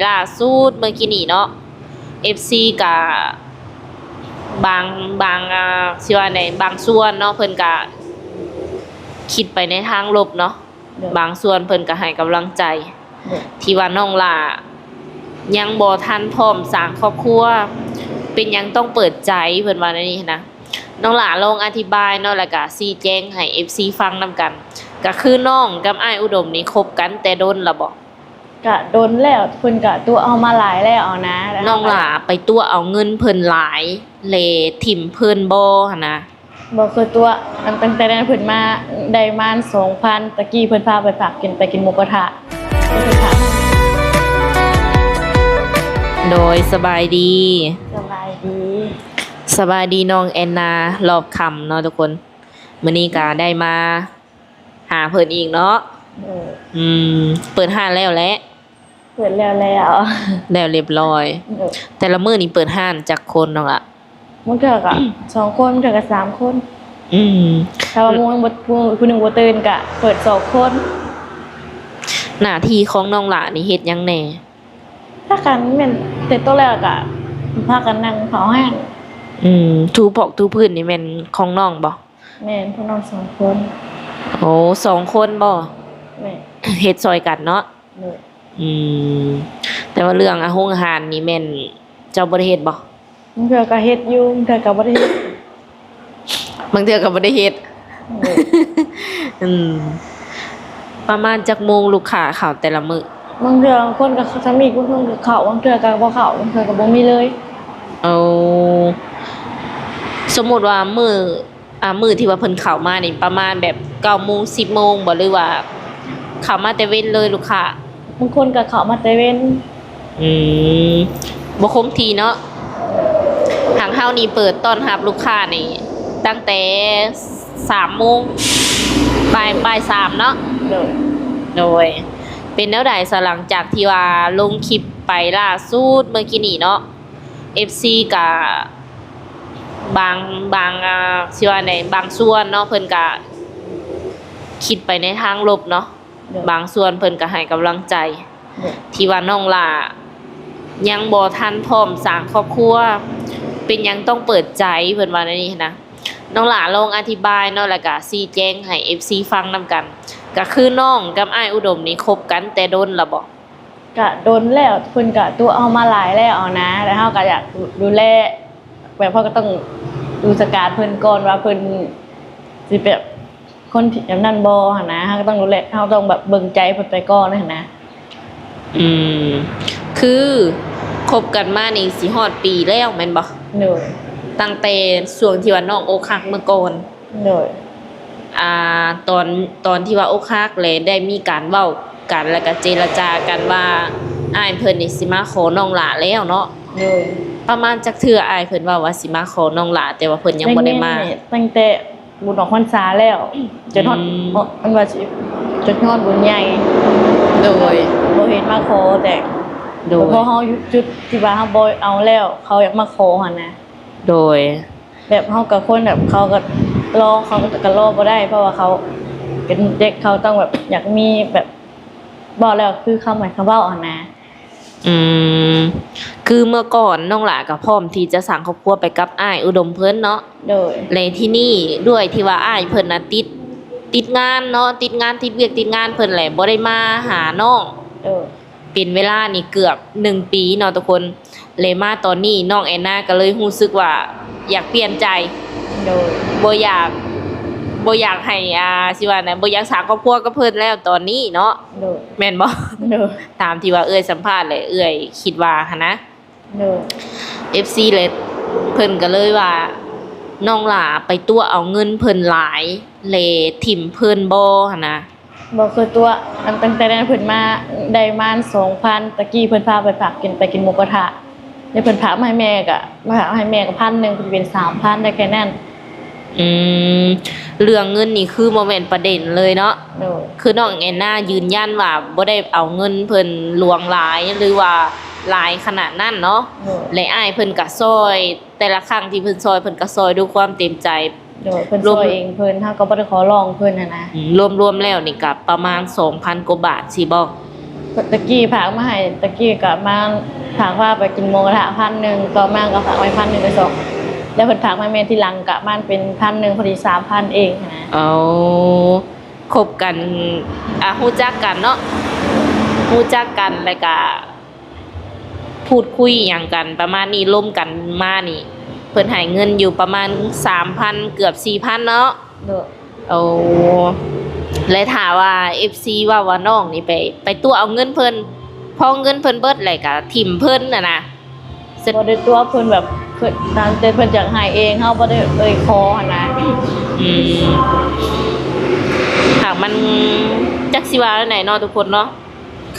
ລ່າສຸດເມື່ອກີ້ນີ້ເນາະ ເອັຟຊີກະບາງ ບາງ ອ່າ ຊິວ່າໃດ ບາງສ່ວນເນາະ ເພິ່ນກະຄິດໄປໃນທາງລົບເນາະ ໂດຍ ບາງສ່ວນເພິ່ນກະໃຫ້ກຳລັງໃຈ ໂດຍ ທີ່ວ່ານ້ອງຫຼ້າຍັງບໍ່ທັນພ້ອມສ້າງຄອບຄົວ ເປັນຫຍັງຕ້ອງເປີດໃຈ ເພິ່ນວ່າແນວນີ້ນະ. ນ້ອງຫຼ້າລອງອະທິບາຍເນາະ ແລ້ວກະຊີ້ແຈງໃຫ້ເອັຟຊີຟັງນຳກັນ ກະຄືນ້ອງກັບອ້າຍອຸດົມນີ້ຄົບກັນແຕ່ດົນລະບໍ? ກະດົນແລ້ວ ເພິ່ນກະຕົວະເຮົາມາຫຼາຍແລ້ວນະ ແລ້ວ ນ້ອງຫຼ້າໄປຕົວະເອົາເງິນເພິ່ນຫຼາຍ ແລະ ຖິ້ມເພິ່ນບໍ່ຫັ້ນນະ? ບໍ່ເຄີຍຕົວະ ອັນຕັ້ງແຕ່ນັ້ນເພິ່ນມາໄດ້ປະມານສອງພັນ ຕະກີ້ເພິ່ນພາໄປຝາກກິນ ໄປກິນໝູກະທະ ໂດຍ ສະບາຍດີ ສະບາຍດີ ສະບາຍດີນ້ອງແອນນາ ຮອບຄ່ຳເນາະທຸກຄົນ ມື້ນີ້ກະໄດ້ມາຫາເພິ່ນອີກເນາະ ໂດຍ ອືມ ເປີດຮ້ານແລ້ວແຫຼະ? ເປີດແລ້ວແລ້ວ ແລ້ວຮຽບຮ້ອຍ ໂດຍ ແຕ່ລະມື້ນີ້ເປີດຮ້ານຈັກຄົນນ້ອງລະ? ບາງເທື່ອກະສອງຄົນ ບາງເທື່ອກະສາມຄົນ ອືມ ຖ້າວ່າໝູ່ບໍ່ ຜູ້ ຜູ້ໜຶ່ງບໍ່ຕື່ນກະເປີດສອງຄົນ. ໜ້າທີ່ຂອງນ້ອງຫຼ້ານີ້ເຮັດຫຍັງແດ່? ພາກັນແມ່ນແຕ່ໂຕແລກກະພາກັນນັ່ງເຝົ້າຮ້ານ ອືມ ຖູປອກຖູພື້ນນີ້ແມ່ນຂອງນ້ອງບໍ່? ແມ່ນ ພວກນ້ອງສອງຄົນ. ໂອ້ ສອງຄົນບໍ່? ແມ່ນ ເຮັດຊ່ອຍກັນເນາະ. ໂດຍ ອືມ ແຕ່ວ່າເລື່ອງອາຫົງອາຫານນີ້ແມ່ນເຈົ້າບໍ່ໄດ້ເຮັດບໍ່? ບາງເທື່ອກະເຮັດຢູ່ ບາງເທື່ອກະບໍ່ໄດ້ເຮັດ ບາງເທື່ອກະບໍ່ໄດ້ເຮັດ ໂດຍ ອືມ ປະມານຈັກໂມງລູກຄ້າເຂົ້າແຕ່ລະມື້? ບາງເທື່ອຄົນກະສຳອີກ ບາງຄົນກະເຂົ້າ ບາງເທື່ອກະບໍ່ເຂົ້າ ບາງເທື່ອກະບໍ່ມີເລີຍ. ໂອ້ ສົມມຸດວ່າມື້ ອ່າ ມື້ທີ່ວ່າເພິ່ນເຂົ້າມານີ້ປະມານແບບເກົ້າໂມງ ສິບໂມງບໍ່ ຫຼືວ່າເຂົ້າມາແຕ່ເວັນເລີຍລູກຄ້າ? ບາງຄົນກະເຂົ້າມາແຕ່ເວັນ. ອືມ ບໍ່ຄົງທີ່ເນາະ. ທາງເຮົານີ້ເປີດຕ້ອນຮັບລູກຄ້ານີ້ຕັ້ງແຕ່ສາມໂມງ ບ່າຍ ບ່າຍສາມເນາະ. ໂດຍ ໂດຍ ເປັນແນວໃດສະ ຫຼັງຈາກທີ່ວ່າລົງຄລິບໄປລ່າສຸດເມື່ອກີ້ນີ້ເນາະ? ເອັຟຊີກະບາງ ບາງ ອ່າ ຊິວ່າໃດ ບາງສ່ວນເນາະ ເພິ່ນກະຄິດໄປໃນທາງລົບເນາະ ໂດຍ ບາງສ່ວນເພິ່ນກະໃຫ້ກຳລັງໃຈ ໂດຍ ທີ່ວ່ານ້ອງຫຼ້າຍັງບໍ່ທັນພ້ອມສ້າງຄອບຄົວ ເປັນຫຍັງຕ້ອງເປີດໃຈ ເພິ່ນວ່າແນວນີ້ນະ. ນ້ອງຫຼ້າລອງອະທິບາຍເນາະ ແລ້ວກະຊີ້ແຈງໃຫ້ເອັຟຊີຟັງນຳກັນ ກະຄືນ້ອງກັບອ້າຍອຸດົມນີ້ຄົບກັນແຕ່ດົນລະບໍ? ກະດົນແລ້ວ ເພິ່ນກະຕົວະເຮົາມາຫຼາຍແລ້ວນະ ແລ້ວເຮົາກະຢາກດູແລ ແບບເຮົາກະຕ້ອງດູສະການເພິ່ນກ່ອນວ່າເພິ່ນຊິແບບຄົນທີ່ແບບນັ້ນບໍ່ຫັ້ນນະ ເຮົາກະຕ້ອງດູແລ ເຮົາຕ້ອງແບບເບິ່ງໃຈເພິ່ນໄປກ່ອນຫັ້ນນະ. ອືມ ຄືຄົບກັນມານີ້ຊິຮອດປີແລ້ວແມ່ນບໍ່? ໂດຍ ຕັ້ງແຕ່ຊ່ວງທີ່ວ່ານ້ອງອົກຫັກເມື່ອກ່ອນ. ໂດຍ ອ່າ ຕອນ ຕອນທີ່ວ່າອົກຫັກ ແລະ ໄດ້ມີການເວົ້າກັນ ແລ້ວກະເຈລະຈາກັນວ່າ ອ້າຍເພິ່ນນີ້ຊິມາຂໍນ້ອງຫຼ້າແລ້ວເນາະ. ໂດຍ ປະມານຈັກເທື່ອອ້າຍເພິ່ນເວົ້າວ່າຊິມາຂໍນ້ອງຫຼ້າ ແຕ່ວ່າເພິ່ນຍັງບໍ່ໄດ້ມາ? ໄດ້ຍິນນີ້ຕັ້ງແຕ່ບຸນອອກພັນສາແລ້ວ ຈົນຮອດ ອືມ ເພາະມັນວ່າຊິຈົນຮອດບຸນໃຫຍ່. ໂດຍ ບໍ່ເຫັນມາຂໍແຕ່ ໂດຍ ເພາະເຮົາຢູ່ຈຸດທີ່ວ່າເຮົາບໍ່ເອົາແລ້ວ ເຂົາຢາກມາຂໍຫັ້ນນະ. ໂດຍ ແບບເຮົາກະຄວນແບບ ເຂົາກະລໍ ເຂົາກະລໍບໍ່ໄດ້ ເພາະວ່າເຂົາເປັນເດັກ ເຂົາຕ້ອງແບບຢາກມີແບບ ເວົ້າແລ້ວຄືຄຳໃຫ້ເຂົາເວົ້າຫັ້ນນະ. ອືມ ຄືເມື່ອກ່ອນນ້ອງຫຼ້າກະພ້ອມທີ່ຈະສ້າງຄອບຄົວໄປກັບອ້າຍອຸດົມເພິ່ນເນາະ. ໂດຍ ແລະ ທີນີ້ດ້ວຍທີ່ວ່າອ້າຍເພິ່ນນະຕິດ ຕິດງານເນາະ ຕິດງານ ຕິດວຽກຕິດງານ ເພິ່ນແຫຼະບໍ່ໄດ້ມາຫານ້ອງ. ໂດຍ ເປັນເວລານີ້ເກືອບໜຶ່ງປີເນາະທຸກຄົນ ແລະ ມາຕອນນີ້ນ້ອງແອນນາກະເລີຍຮູ້ສຶກວ່າຢາກປ່ຽນໃຈ. ໂດຍ ບໍ່ຢາກ ບໍ່ຢາກໃຫ້ ອ່າ ຊິວ່າແນວໃດ ບໍ່ຢາກສ້າງຄອບຄົວກັບເພິ່ນແລ້ວຕອນນີ້ເນາະ. ໂດຍ ແມ່ນບໍ່? ໂດຍ ຕາມທີ່ວ່າເອື້ອຍສຳພາດ ແລະ ເອື້ອຍຄິດວ່າຫັ້ນນະ. ໂດຍ ເອັຟຊີ ແລະ ເພິ່ນກະເລີຍວ່າ ນ້ອງຫຼ້າໄປຕົວະເອົາເງິນເພິ່ນຫຼາຍ ແລະ ຖິ້ມເພິ່ນບໍ່ຫັ້ນນະ? ບໍ່ເຄີຍຕົວະ ອັນຕັ້ງແຕ່ນັ້ນເພິ່ນມາໄດ້ປະມານສອງພັນ ຕະກີ້ເພິ່ນພາໄປຝາກກິນ ໄປກິນໝູກະທະ ແລ້ວເພິ່ນຝາກມາໃຫ້ແມ່ກະ ຝາກມາໃຫ້ແມ່ກະພັນໜຶ່ງ ເພິ່ນເປັນສາມພັນ ໄດ້ແຄ່ນັ້ນ. ອືມ ເລື່ອງເງິນນີ້ຄືບໍ່ແມ່ນປະເດັນເລີຍເນາະ. ໂດຍ ຄືນ້ອງແອນນາຢືນຢັນວ່າບໍ່ໄດ້ເອົາເງິນເພິ່ນຫຼວງຫຼາຍ ຫຼືວ່າຫຼາຍຂະໜາດນັ້ນເນາະ. ໂດຍ ແລະ ອ້າຍເພິ່ນກະຊ່ອຍ ແຕ່ລະຄັ້ງທີ່ເພິ່ນຊ່ອຍ ເພິ່ນກະຊ່ອຍດ້ວຍຄວາມເຕັມໃຈ. ໂດຍ ເພິ່ນຊ່ອຍເອງເພິ່ນ ເຮົາກະບໍ່ໄດ້ຂໍຮ້ອງເພິ່ນຫັ້ນນະ. ອືມ ລວມໆແລ້ວນີ້ກະປະມານສອງພັນກວ່າບາດຊີ້ບໍ? ແຕ່ກີ້ຝາກມາໃຫ້ ແຕ່ກີ້ກໍມາຝາກພາໄປກິນໝູກະທະພັນໜຶ່ງ ຕໍ່ມາກໍຝາກໄວ້ພັນໜຶ່ງ ກໍສອງ ແລ້ວເພິ່ນຝາກມາແມ່ນທີຫຼັງ ກໍປະມານເປັນພັນໜຶ່ງ ພໍດີສາມພັນເອງຫັ້ນນະ. ເອົາ ຄົບກັນ ອ່າ ຮູ້ຈັກກັນເນາະ ຮູ້ຈັກກັນ ແລ້ວກະ ພູດຄຸຍຫຍັງກັນປະມານນີ້ ລົມກັນມານີ້ ເພິ່ນໃຫ້ເງິນຢູ່ປະມານສາມພັນ ເກືອບສີ່ພັນເນາະ. ໂດຍ. ໂອ້ ແລະ ຖ້າວ່າເອັຟຊີເວົ້າວ່ານ້ອງນີ້ໄປ ໄປຕົວະເອົາເງິນເພິ່ນ ພໍເງິນເພິ່ນເບິດແລ້ວກະຖິ້ມເພິ່ນຫັ້ນນະ. ບໍ່ໄດ້ຕົວະເພິ່ນ ແບບເພິ່ນ ຕາມໃຈເພິ່ນຢາກໃຫ້ເອງ ເຮົາບໍ່ໄດ້ເອີ່ຍຂໍຫັ້ນນະ. ອືມ ຫາກມັນ ຈັກຊິວ່າແນວໃດເນາະທຸກຄົນເນາະ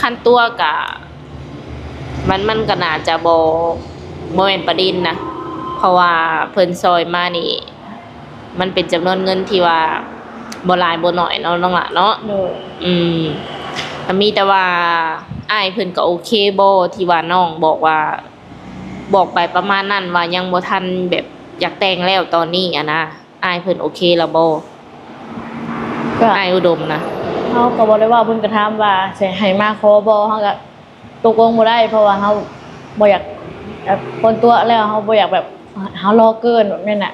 ຄັນຕົວະກະ ມັນ ມັນກໍໜ້າຈະບໍ່ ບໍ່ແມ່ນປະເດັນນະ ເພາະວ່າເພິ່ນຊ່ອຍມານີ້ ມັນເປັນຈຳນວນເງິນທີ່ວ່າບໍ່ຫຼາຍບໍ່ໜ້ອຍເນາະ ນ້ອງຫຼ້າເນາະ. ໂດຍ. ອືມ ກໍມີແຕ່ວ່າອ້າຍເພິ່ນກໍໂອເຄບໍ່ ທີ່ວ່ານ້ອງບອກວ່າ ບອກໄປປະມານນັ້ນວ່າຍັງບໍ່ທັນແບບຢາກແຕ່ງແລ້ວຕອນນີ້ຫັ້ນນະ ອ້າຍເພິ່ນໂອເຄແລ້ວບໍ່? ກໍອ້າຍອຸດົມນະ ເຮົາກໍບໍ່ໄດ້ເວົ້າ ເພິ່ນກໍຖາມວ່າຊິໃຫ້ມາຂໍບໍ່ ເຮົາກໍຕົກລົງບໍ່ໄດ້ ເພາະວ່າເຮົາບໍ່ຢາກ ແບບຄົນຕົວະແລ້ວ ເຮົາບໍ່ຢາກແບບ ເຮົາລໍເກີນແບບນັ້ນນະ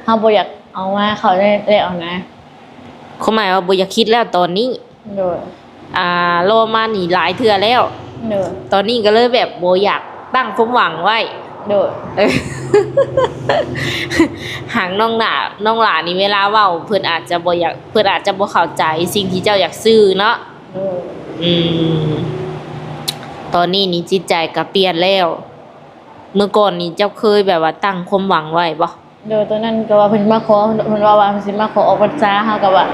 ເຮົາບໍ່ຢາກເອົາມາເຂົ້າໃນແລ້ວຫັ້ນນະ. ຄວາມໝາຍວ່າບໍ່ຢາກຄິດແລ້ວຕອນນີ້. ໂດຍ. ອ່າ ລໍມານີ້ຫຼາຍເທື່ອແລ້ວ. ໂດຍ. ຕອນນີ້ກໍເລີຍແບບບໍ່ຢາກຕັ້ງຄວາມຫວັງໄວ້. ໂດຍ. ຫາກນ້ອງຫຼ້າ ນ້ອງຫຼ້ານີ້ເວລາເວົ້າ ເພິ່ນອາດຈະບໍ່ຢາກ ເພິ່ນອາດຈະບໍ່ເຂົ້າໃຈສິ່ງທີ່ເຈົ້າຢາກສື່ເນາະ. ໂດຍ. ອືມ ຕອນນີ້ນີ້ຈິດໃຈກໍປ່ຽນແລ້ວ. ເມື່ອກ່ອນນີ້ເຈົ້າເຄີຍແບບວ່າຕັ້ງຄວາມຫວັງໄວ້ບໍ່? ໂດຍ. ຕອນນັ້ນກໍວ່າເພິ່ນຊິມາຂໍ ເພິ່ນ ເພິ່ນເວົ້າວ່າເພິ່ນຊິມາຂໍອອກພັນສາ ເຮົາກໍວ່າ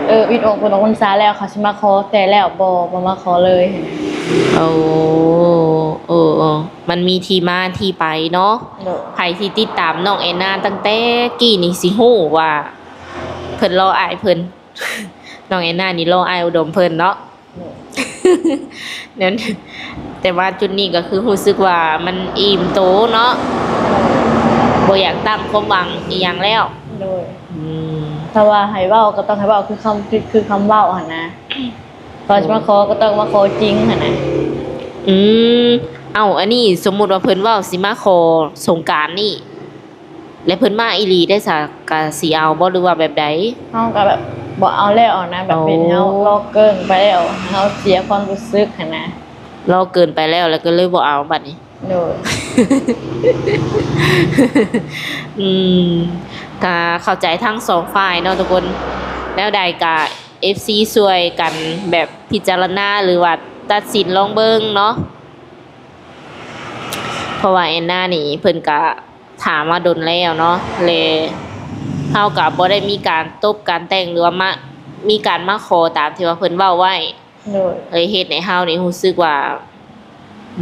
ເອີ ວິດອອກເພິ່ນອອກພັນສາແລ້ວ ເຂົາຊິມາຂໍແຕ່ແລ້ວ ບໍ່ ບໍ່ມາຂໍເລີຍ. ໂອ້ ເອີໆ ມັນມີທີ່ມາທີ່ໄປເນາະ. ໂດຍ. ໃຜທີ່ຕິດຕາມນ້ອງແອນນາຕັ້ງແຕ່ກີ້ນີ້ຊິຮູ້ວ່າເພິ່ນລໍອ້າຍເພິ່ນ ນ້ອງແອນນານີ້ລໍອ້າຍອຸດົມເພິ່ນເນາະ. ໂດຍ. ແຕ່ວ່າຈຸດນີ້ກໍຄືຮູ້ສຶກວ່າມັນອີ່ມໂຕເນາະ ບໍ່ຢາກຕັ້ງຄວາມຫວັງອີ່ຫຍັງແລ້ວ. ໂດຍ. ອືມ ຖ້າວ່າໃຫ້ເວົ້າກໍຕ້ອງໃຫ້ເວົ້າຄືຄຳ ຄື ຄືຄຳເວົ້າຫັ້ນນະ ຕອນຊິມາຂໍກໍຕ້ອງມາຂໍຈິງຫັ້ນນະ. ອືມ ເອົ້າ ອັນນີ້ສົມມຸດວ່າເພິ່ນເວົ້າຊິມາຂໍສົງການນີ້ ແລະ ເພິ່ນມາອີ່ຫຼີໄດ້ສະ ກະຊິເອົາບໍ່ ຫຼືວ່າແບບໃດ? ເຮົາກໍແບບບໍ່ເອົາແລ້ວນະ ແບບເປັນເຮົາລໍເກີນໄປແລ້ວ ເຮົາເສຍຄວາມຮູ້ສຶກຫັ້ນນະ ລໍເກີນໄປແລ້ວ ແລ້ວກໍເລີຍບໍ່ເອົາບັດນີ້. ໂດຍ. ອືມ ກະເຂົ້າໃຈທັງສອງຝ່າຍເນາະທຸກຄົນ ແນວໃດກະ ເອັຟຊີ ຊ່ວຍກັນແບບພິຈາລະນາ ຫຼືວ່າຕັດສິນລອງເບິ່ງເນາະ ເພາະວ່າແອນນານີ້ເພິ່ນກະ ຖາມມາດົນແລ້ວເນາະ ແລະ ເຮົາກໍບໍ່ໄດ້ມີການຕົບການແຕ່ງ ຫຼືວ່າມາ ມີການມາຂໍຕາມທີ່ວ່າເພິ່ນເວົ້າໄວ້. ໂດຍ. ເລີຍເຮັດໃຫ້ເຮົານີ້ຮູ້ສຶກວ່າ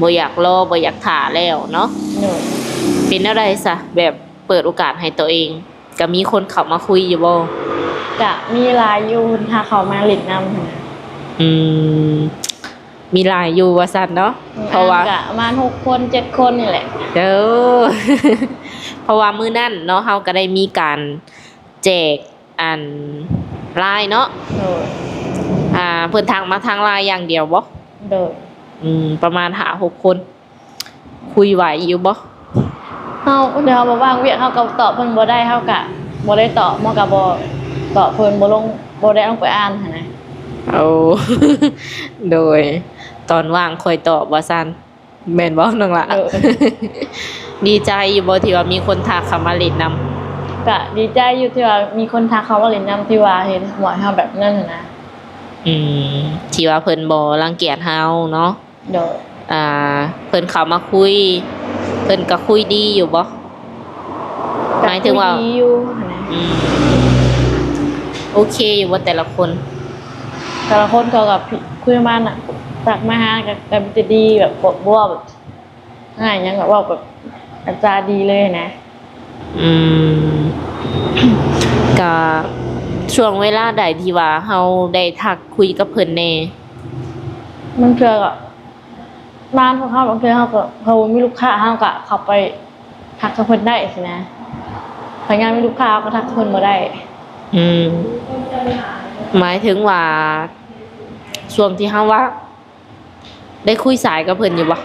ບໍ່ຢາກລໍ ບໍ່ຢາກຖ້າແລ້ວເນາະ. ໂດຍ. ເປັນແນວໃດຊະ ແບບເປີດໂອກາດໃຫ້ຕົວເອງ ກໍມີຄົນເຂົ້າມາຄຸຍຢູ່ບໍ່? ກະມີຫຼາຍຢູ່ ຖ້າເຂົ້າມາຫຼິ້ນນຳຫັ້ນນະ. ອືມ ມີຫຼາຍຢູ່ວ່າຊັ້ນເນາະ. ອືມ ເພາະວ່າ ອ່າ ກະປະມານຫົກຄົນເຈັດຄົນນີ້ແຫຼະ. ເອີ ເພາະວ່າມື້ນັ້ນເນາະ ເຮົາກໍໄດ້ມີການແຈກອັນ LINE ເນາະ. ໂດຍ. ອ່າ ເພິ່ນທັກມາທາງ LINE ຢ່າງດຽວບໍ່? ໂດຍ. ອືມ ປະມານຫ້າຫົກຄົນ ຄຸຍໄຫວຢູ່ບໍ່? ເຮົາ ເຮົາບໍ່ວ່າງວຽກ ເຮົາກໍຕອບເພິ່ນບໍ່ໄດ້ ເຮົາກະບໍ່ໄດ້ຕອບ ເຮົາກະບໍ່ຕອບເພິ່ນ ບໍ່ລົງ ບໍ່ໄດ້ລົງໄປອ່ານຫັ້ນນະ. ໂອ້ ໂດຍ ຕອນວ່າງຄ່ອຍຕອບວ່າຊັ້ນ ແມ່ນບໍ່ນ້ອງຫຼ້າ? ໂດຍ. ດີໃຈຢູ່ບໍ່ທີ່ວ່າມີຄົນທັກເຂົ້າມາຫຼິ້ນນຳ? ກະດີໃຈຢູ່ທີ່ວ່າມີຄົນທັກເຂົ້າມາຫຼິ້ນນຳ ທີ່ວ່າເຫັນຫົວເຮົາແບບນັ້ນຫັ້ນນະ. ອືມ ທີ່ວ່າເພິ່ນບໍ່ລັງກຽດເຮົາເນາະ. ໂດຍ. ອ່າ ເພິ່ນເຂົ້າມາຄຸຍ ເພິ່ນກໍຄຸຍດີຢູ່ບໍ່? ກໍ ໝາຍເຖິງວ່າ ຄຸຍດີຢູ່ຫັ້ນນະ. ອືມ ໂອເຄຢູ່ບໍ່ແຕ່ລະຄົນ? ແຕ່ລະຄົນເຂົາກໍຄຸຍມານະ ທັກມາຫາກໍ ກໍມີແຕ່ດີ ແບບບວກໆ ແບບ ອ້າຍຫຍັງກໍເວົ້າແບບວາຈາດີເລີຍນະ. ອືມ ກະຊ່ວງເວລາໃດທີ່ວ່າເຮົາໄດ້ທັກຄຸຍກັບເພິ່ນແດ່? ບາງເທື່ອກໍ ບາງພວກເຮົາ ບາງເທື່ອເຮົາກໍ ເຮົາບໍ່ມີລູກຄ້າ ເຮົາກໍເຂົ້າໄປທັກກັບເພິ່ນໄດ້ຊີ້ນະ. ຖ້າຍາມມີລູກຄ້າເຮົາກໍທັກເພິ່ນບໍ່ໄດ້. ອືມ ໝາຍເຖິງວ່າຊ່ວງທີ່ເຮົາວ່າ ໄດ້ຄຸຍສາຍກັບເພິ່ນຢູ່ບໍ່?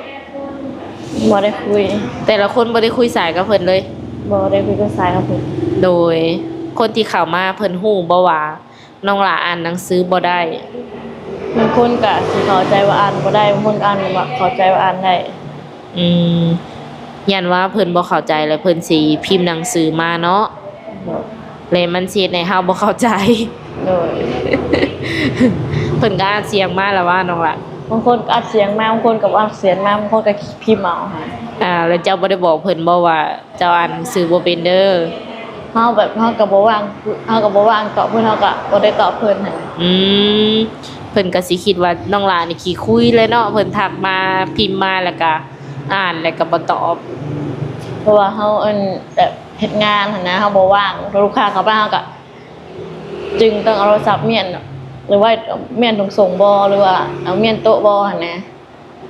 ບໍ່ໄດ້ຄຸຍ. ແຕ່ລະຄົນບໍ່ໄດ້ຄຸຍສາຍກັບເພິ່ນເລີຍ? ບໍ່ໄດ້ຄຸຍສາຍກັບເພິ່ນ. ໂດຍ ຄົນທີ່ເຂົ້າມາເພິ່ນຮູ້ບໍ່ວ່າ ນ້ອງຫຼ້າອ່ານໜັງສືບໍ່ໄດ້? ບາງຄົນກະຊິເຂົ້າໃຈວ່າອ່ານບໍ່ໄດ້, ບາງຄົນອ່ານ ເຂົ້າໃຈວ່າອ່ານໄດ້. ອືມ ຢ້ານວ່າເພິ່ນບໍ່ເຂົ້າໃຈ ແລ້ວເພິ່ນຊິພິມໜັງສືມາເນາະ. ໂດຍ. ແລ້ວມັນຊິເຮັດໃຫ້ເຮົາບໍ່ເຂົ້າໃຈ. ໂດຍ. ເພິ່ນກໍອັດສຽງມາແລ້ວວ່າ ນ້ອງຫຼ້າ? ບາງຄົນກໍອັດສຽງມາ, ບາງຄົນກໍບໍ່ອັດສຽງມາ, ບາງຄົນກໍພິມເອົາ. ອ່າ ແລ້ວເຈົ້າບໍ່ໄດ້ບອກເພິ່ນບໍ່ວ່າ ເຈົ້າອ່ານໜັງສືບໍ່ເປັນເດີ? ເຮົາແບບ ເຮົາກໍບໍ່ວ່າງ ເຮົາກໍບໍ່ວ່າງຕອບເພິ່ນ, ເຮົາກໍບໍ່ໄດ້ຕອບເພິ່ນຫັ້ນ. ອືມ ເພິ່ນກໍຊິຄິດວ່ານ້ອງຫຼ້ານີ້ຂີ້ຄຸຍແຫຼະເນາະ, ເພິ່ນທັກມາ ພິມມາ ແລ້ວກໍອ່ານ ແລ້ວກໍບໍ່ຕອບ. ເພາະວ່າເຮົາ ອັນ ແບບເຮັດງານຫັ້ນນະ, ເຮົາບໍ່ວ່າງ, ລູກຄ້າເຂົ້າມາ ເຮົາກໍຈຶ່ງຕ້ອງເອົາໂທລະສັບມ້ຽນ ຫຼືວ່າມ້ຽນຖົງໂສງບໍ່ ຫຼືວ່າເອົາມ້ຽນໂຕະບໍ່ຫັ້ນນະ.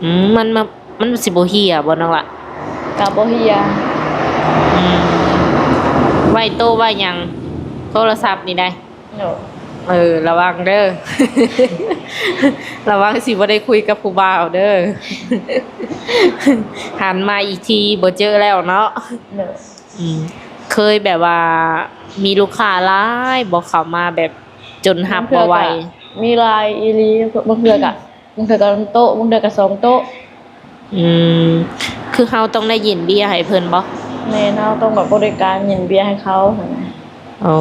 ອືມ ມັນ ມັນ ມັນຊິບໍ່ເຫ່ຍບໍ່ນ້ອງຫຼ້າ? ກໍບໍ່ເຫ່ຍ. ອືມ ໄວ້ໂຕະໄວ້ຫຍັງ ໂທລະສັບນີ້ໄດ໋. ໂດຍ. ເອີ ລະວັງເດີ ລະວັງຊິບໍ່ໄດ້ຄຸຍກັບຜູ້ບ່າວເດີ ຫັນມາອີກທີບໍ່ເຈີແລ້ວເນາະ. ໂດຍ. ອືມ ເຄີຍແບບວ່າມີລູກຄ້າຫຼາຍບໍ່ ເຂົ້າມາແບບຈົນຮັບບໍ່ໄຫວ? ບາງເທື່ອກໍມີຫຼາຍອີ່ຫຼີ, ບາງເທື່ອກໍ ບາງເທື່ອກໍໂຕະ ບາງເທື່ອກໍສອງໂຕະ. ອືມ ຄືເຮົາຕ້ອງໄດ້ຍື່ນເບຍໃຫ້ເພິ່ນບໍ່? ແມ່ນ, ເຮົາຕ້ອງແບບບໍລິການຍື່ນເບຍໃຫ້ເຂົາຫັ້ນນະ. ໂອ້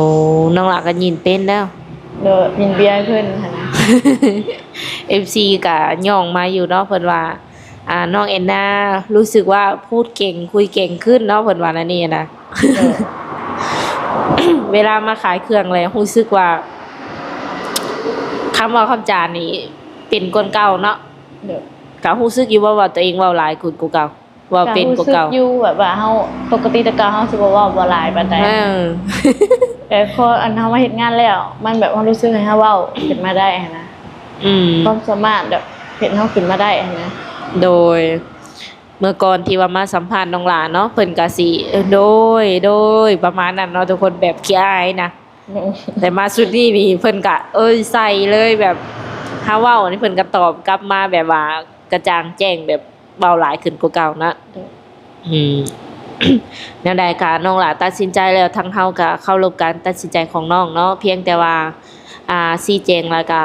ນ້ອງຫຼ້າກໍຍື່ນເປັນແລ້ວ. ໂດຍ, ຍື່ນເບຍໃຫ້ເພິ່ນຫັ້ນນະ. ເອັຟຊີກໍຍ່ອງມາຢູ່ເນາະ, ເພິ່ນວ່າ ອ່າ ນ້ອງແອນນາ ຮູ້ສຶກວ່າພູດເກັ່ງ ຄຸຍເກັ່ງຂຶ້ນເນາະ ເພິ່ນວ່າແນວນີ້ນະ. ໂດຍ. ເວລາມາຂາຍເຄື່ອງແລ້ວ ຮູ້ສຶກວ່າຄຳເວົ້າຄຳຈານີ້ ເປັນກວ່າເກົ່າເນາະ. ໂດຍ. ກໍຮູ້ສຶກຢູ່ບໍ່ວ່າຕົວເອງເວົ້າຫຼາຍຂຶ້ນກວ່າເກົ່າ? ເວົ້າເປັນກວ່າເກົ່າ? ກໍຮູ້ສຶກຢູ່ ແບບວ່າເຮົາ ປົກກະຕິແຕ່ເກົ່າເຮົາຊິບໍ່ເວົ້າ ບໍ່ຫຼາຍປານໃດ. ເອີ. ແຕ່ພໍອັນເຮົາມາເຮັດງານແລ້ວ ມັນແບບເຮົາຮູ້ສຶກໃຫ້ເຮົາເວົ້າຂຶ້ນມາໄດ້ຫັ້ນນະ. ອືມ. ຄວາມສາມາດແບບເຮັດເຮົາຂຶ້ນມາໄດ້ຫັ້ນນະ. ໂດຍ. ເມື່ອກ່ອນທີ່ວ່າມາສຳພາດນ້ອງຫຼ້າເນາະ ເພິ່ນກໍຊິ ໂດຍ ໂດຍ ປະມານນັ້ນເນາະທຸກຄົນ ແບບຂີ້ອາຍນະ. ແຕ່ມາຊຸດນີ້ນີ້ເພິ່ນກະ ເອີຍ ໃສ່ເລີຍ ແບບເຮົາເວົ້ານີ້ເພິ່ນກະຕອບກັບມາແບບວ່າກະຈ່າງແຈ້ງ ແບບເວົ້າຫຼາຍຂຶ້ນກວ່າເກົ່ານະ. ໂດຍ. ອືມ ແນວໃດກະນ້ອງຫຼ້າຕັດສິນໃຈແລ້ວ ທາງເຮົາກະເຄົາລົບການຕັດສິນໃຈຂອງນ້ອງເນາະ, ພຽງແຕ່ວ່າ ອ່າ ຊີ້ແຈງແລ້ວກະ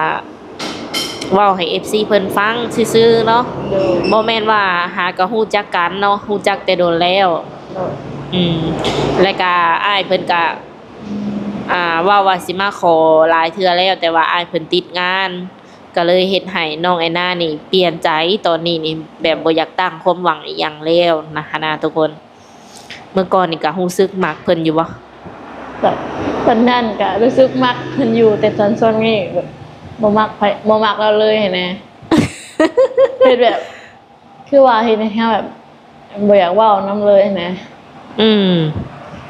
ເວົ້າໃຫ້ເອັຟຊີເພິ່ນຟັງຊື່ໆເນາະ. ໂດຍ. ບໍ່ແມ່ນວ່າຫາກະຮູ້ຈັກກັນເນາະ, ຮູ້ຈັກແຕ່ດົນແລ້ວ. ໂດຍ. ອືມ ແລ້ວກະອ້າຍເພິ່ນກະ ອ່າ ເວົ້າວ່າຊິມາຂໍຫຼາຍເທື່ອແລ້ວ ແຕ່ວ່າອ້າຍເພິ່ນຕິດງານ ກໍເລີຍເຮັດໃຫ້ນ້ອງແອນນານີ້ປ່ຽນໃຈ, ຕອນນີ້ນີ້ແບບບໍ່ຢາກຕັ້ງຄວາມຫວັງອີ່ຫຍັງແລ້ວນະຫັ້ນນະທຸກຄົນ. ເມື່ອກ່ອນນີ້ກໍຮູ້ສຶກມັກເພິ່ນຢູ່ບໍ່? ແບບຕອນນັ້ນກໍຮູ້ສຶກມັກເພິ່ນຢູ່, ແຕ່ຕອນຊ່ວງນີ້ແບບບໍ່ມັກໃຜ ບໍ່ມັກລາວເລີຍຫັ້ນນະ. ເຮັດແບບ ຄືວ່າເຮັດໃຫ້ເຮົາແບບບໍ່ຢາກເວົ້ານຳເລີຍນະ. ອືມ.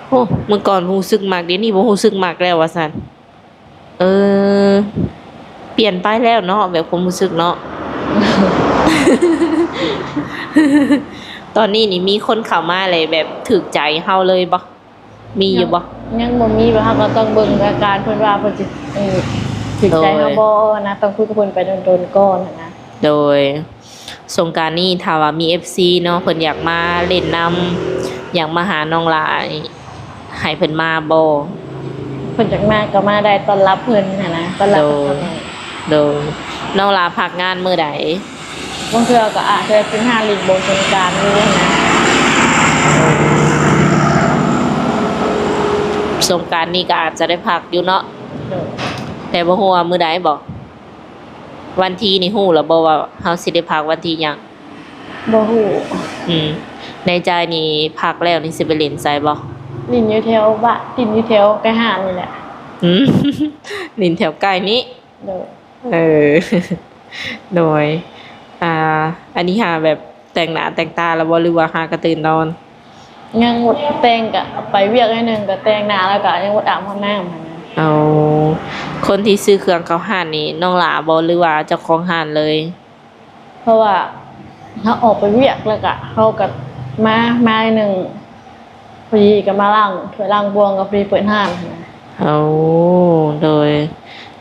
ໂອ້ ເມື່ອກ່ອນຮູ້ສຶກມັກ ດຽວນີ້ບໍ່ຮູ້ສຶກມັກແລ້ວວ່າຊັ້ນ. ເອີ ປ່ຽນໄປແລ້ວເນາະ ແບບຄວາມຮູ້ສຶກເນາະ. ຕອນນີ້ນີ້ມີຄົນເຂົ້າມາແລ້ວແບບຖືກໃຈເຮົາເລີຍບໍ່? ມີຢູ່ບໍ່? ຍັງ ຍັງບໍ່ມີ, ແບບເຮົາກໍຕ້ອງເບິ່ງອາການເພິ່ນວ່າເພິ່ນຊິ ເອີ ຖືກໃຈເຮົາ ໂດຍ ບໍ່ນະ, ຕ້ອງຄຸຍກັບເພິ່ນໄປດົນໆກ່ອນຫັ້ນນະ. ໂດຍ. ສົງການນີ້ຖ້າວ່າມີເອັຟຊີເນາະ ເພິ່ນຢາກມາຫຼິ້ນນຳ ຢາກມາຫານ້ອງຫຼ້ານີ້ ໃຫ້ເພິ່ນມາບໍ່? ເພິ່ນຢາກມາກໍມາໄດ້, ຕ້ອນຮັບເພິ່ນຫັ້ນນະ, ຕ້ອນຮັບ. ໂດຍ. ເພິ່ນ. ໂດຍ. ນ້ອງຫຼ້າພັກງານມື້ໃດ? ບາງເທື່ອກໍອາດຈະໄດ້ໄປຫາຫຼິ້ນບົນສົງການຢູ່ຫັ້ນນະ. ສົງການນີ້ກໍອາດຈະໄດ້ພັກຢູ່ເນາະ. ໂດຍ. ແຕ່ບໍ່ຮູ້ວ່າມື້ໃດບໍ? ວັນທີນີ້ຮູ້ແລ້ວບໍ່ວ່າເຮົາຊິໄດ້ພັກວັນທີຫຍັງ? ບໍ່ຮູ້. ອືມ. ໃນໃຈນີ້ພັກແລ້ວນີ້ຊິໄປຫຼິ້ນໃສບໍ່? ຫຼິ້ນຢູ່ແຖວບ້ານ, ຫຼິ້ນຢູ່ແຖວໃກ້ຮ້ານນີ້ແຫຼະ. ອືມ. ຫຼິ້ນແຖວໃກ້ນີ້? ໂດຍ. ເອີ ໂດຍ. ອ່າ ອັນນີ້ຫາແບບແຕ່ງໜ້າແຕ່ງຕາແລ້ວບໍ່ ຫຼືວ່າຫາກະຕື່ນນອນ? ຍັງບໍ່ແຕ່ງ, ກະໄປວຽກໜ້ອຍໜຶ່ງ ກະແຕ່ງໜ້າ ແລ້ວກະຍັງບໍ່ອາບນ້ຳຫັ້ນນະ. ເອົາ ຄົນທີ່ຊື້ເຄື່ອງເຂົ້າຮ້ານນີ້ ນ້ອງຫຼ້າບໍ່ ຫຼືວ່າເຈົ້າຂອງຮ້ານເລີຍ? ເພາະວ່າເຮົາອອກໄປວຽກ ແລ້ວກະເຮົາກະມາ ມາໜ້ອຍໜຶ່ງ ພໍດີກໍມາລ້າງຖ້ວຍລ້າງບ່ວງ ກໍພໍດີເປີດຮ້ານຫັ້ນນະ. ໂອ້ ໂດຍ.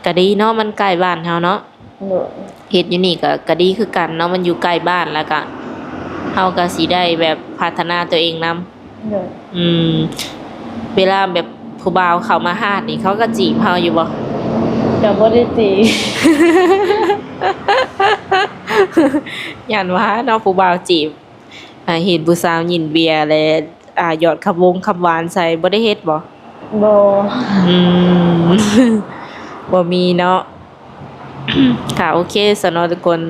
ກະດີເນາະ ມັນໃກ້ບ້ານເຮົາເນາະ. ໂດຍ ເຮັດຢູ່ນີ້ກໍ ກໍດີຄືກັນເນາະ ມັນຢູ່ໃກ້ບ້ານ ແລ້ວກໍເຮົາກໍຊິໄດ້ແບບພັດທະນາຕົວເອງນຳ. ໂດຍ ອືມ ເວລາແບບຜູ້ບ່າວເຂົ້າມາຫາດນີ້ ເຂົາກໍຈີບເຮົາຢູ່ບໍ່? ກໍບໍ່ໄດ້ຈີບ ຢ້ານວ່າເນາະ ຜູ້ບ່າວຈີບ ອ່າ ເຫັນຜູ້ສາວຍິ້ມເບຍ ແລະ ອ່າ ຢອດຄຳວົງຄຳຫວານໃສ່ ບໍ່ໄດ້ເຮັດບໍ່? ບໍ່ ອືມ ບໍ່ມີເນາະ. ກໍໂອເຄຊະເນາະທຸກຄົນ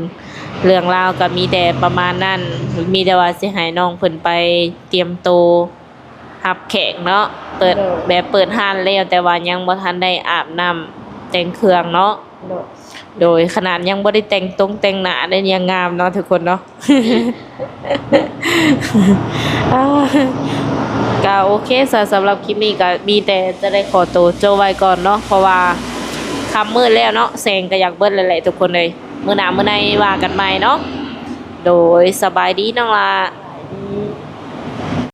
ເລື່ອງລາວກໍມີແຕ່ປະມານນັ້ນ ມີແຕ່ວ່າຊິໃຫ້ນ້ອງເພິ່ນໄປຕຽມໂຕຮັບແຂກເນາະ ເປີດ ໂດຍ ແບບເປີດຮ້ານແລ້ວ ແຕ່ວ່າຍັງບໍ່ທັນໄດ້ອາບນ້ຳແຕ່ງເຄື່ອງເນາະ. ໂດຍ ໂດຍ ຂະໜາດຍັງບໍ່ໄດ້ແຕ່ງຕົງແຕ່ງໜ້າໄດ້ຍັງງາມເນາະທຸກຄົນເນາະ. ອ່າ ກໍໂອເຄຊະ ສຳລັບຄລິບນີ້ກໍມີແຕ່ຈະໄດ້ຂໍໂຕຈົບໄວ້ກ່ອນເນາະ ເພາະວ່າຄ່ຳມືດແລ້ວເນາະ ແສງກໍຢາກເບິດແລ້ວແຫຼະທຸກຄົນເອີຍ. ມື້ໜ້າມື້ໃນວ່າກັນໃໝ່ເນາະ. ໂດຍ ສະບາຍດີນ້ອງຫຼ້າ.